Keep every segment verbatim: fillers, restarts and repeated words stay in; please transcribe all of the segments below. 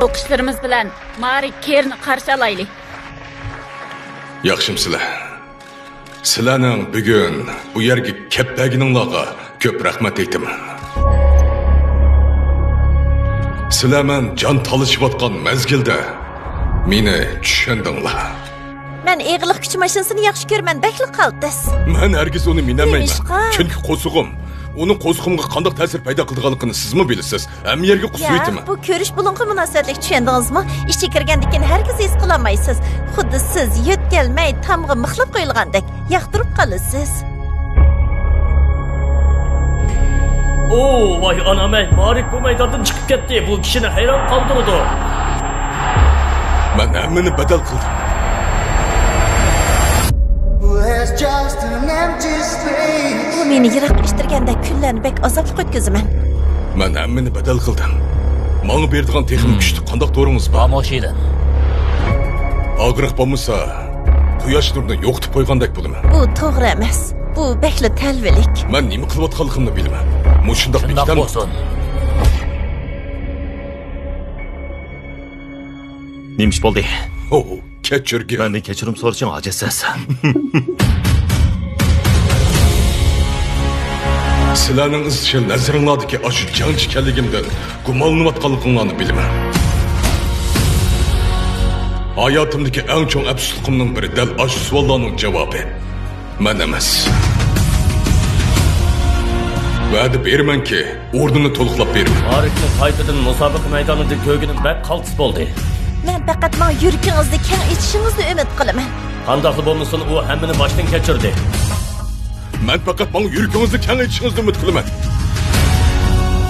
ئالقىشلىرىمىز بىلەن مارى كېرنى قارشى ئالايلى. ياخشىمسىلەر؟ سىلەرنىڭ بۈگۈن بۇ يەرگە كەپ بەرگىنىڭلارغا كۆپ رەھمەت ئېيتىمەن. سىلەر مەن جان تالىشىۋاتقان مەزگىلدە مېنى چۈشەندىڭلار. مەن ئېغىرلىق كۈچ ماشىنىسىنى ياخشى كۆرىمەن، بەكلا قالتىس. مەن ھەرگىز ئۇنى مىنەلمەيمەن. نېمىشقا؟ چۈنكى قورسىقىم، ئۇنىڭ قورسىقىمغا قانداق تەسىر پەيدا قىلىدىغانلىقىنى سىزمۇ بىلىسىز. ھەممە يەرگە يا، قۇسۇۋېتىمەن. بۇ كۆرۈش بۇلۇڭغا مۇناسىۋەتلىك، چۈشەندىڭىزمۇ؟ ئىچىگە كىرگەندىن كېيىن ھەرگىز ھېس قىلالمايسىز. خۇددى سىز يۆتكەلمەي تامغا مىخلاپ قويۇلغاندەك ياقتۇرۇپ قالىسىز. ئو، ۋاي ئانام-ئەي، مارىك بۇ مەيداندىن چىقىپ كەتتى. بۇ كىشىنى ھەيران قالدۇرىدۇ. مەن ھەممىنى بەدەل قىلدىم. بۇ مېنى يىراققا ئىتتەرگەندەك كۈنلەرنى بەك ئازابلىق ئۆتكۈزىمەن. مەن ھەممىنى بەدەل قىلدىم. ماڭا بېرىدىغان تېخىمۇ كۈچلۈك قانداق دورىڭىز بار؟ باموشىدىن. ئاغرىق بولمىسا، قۇياش نۇرىنى يوقىتىپ قويغاندەك بولىمەن. بۇ توغرا ئەمەس. بۇ بەكلا تەلۋىلىك. مەن نېمە قىلىۋاتقانلىقىمنى بىلىمەن. مۇشۇنداق شۇنداق بولسۇن. نېمە ئىش بولدى؟ ھو، كەچۈرگىن. مەندىن كەچۈرۈم سورىشىڭ ھاجەتسىز. سىلەرنىڭ ئىزچىل نەزىرىڭلاردىكى ئاشۇ جەڭچى ئىكەنلىكىمدىن گۇمانلىنىۋاتقانلىقىڭلارنى بىلىمەن. ھاياتىمدىكى ئەڭ چوڭ ئەپسۇسلۇقۇمنىڭ بىرى دەل ئاشۇ سوئاللارنىڭ جاۋابى. مەن ئەمەس. ۋەدە بېرىمەنكى، ئورنىنى تولۇقلاپ بېرىمەن. مارىكنى قايتىدىن مۇسابىقە مەيدانىدا كۆرگىنىم بەك قالتىس بولدى. مەن پەقەت ماڭا يۈرىكىڭىزنى كەڭ ئېچىشىڭىزنى ئۈمىد قىلىمەن. قانداقلا بولمىسۇن، ئۇ ھەممىنى باشتىن كەچۈردى. مەن پەقەت ماڭا يۈرىكىڭىزنى كەڭ ئېچىشىڭىزنى ئۈمىد قىلىمەن.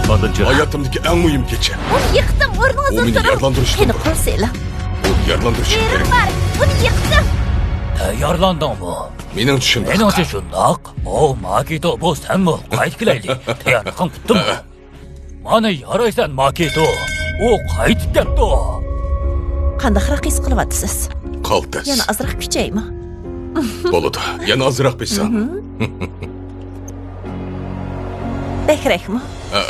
ئاندىن چىق. ھاياتىمدىكى ئەڭ مۇھىم كېچە. ئۇنى يىقىتىڭ، ئۇ ئورنىڭىزدىن مېنى تۇرۇڭ. يارىلاندۇرۇشتىن قېنى، بۇرۇن. قول سېلىڭ. ئۇنى يارىلاندۇرۇشۇم كېرەك. بېرىڭلار، ئۇنى يىقىتىڭ. تەييارلاندىڭمۇ؟ مېنىڭچە شۇنداق. مېنىڭچە شۇنداق. ئو، ماكىتو، بۇ سەنمۇ؟ قايتىپ كېلەيلى. تەييارلىقىڭ پۈتتىمۇ؟ ھە. مانا يارايسەن، ماكىتو. ئۇ قايتىپ كەپتۇ. قانداقراق ھېس قىلىۋاتىسىز؟ قالتىس. يەنە ئازراق كۈچەيمۇ؟ بولىدۇ. يەنە ئازراق بېسىڭ. بەكرەكمۇ؟ ھە.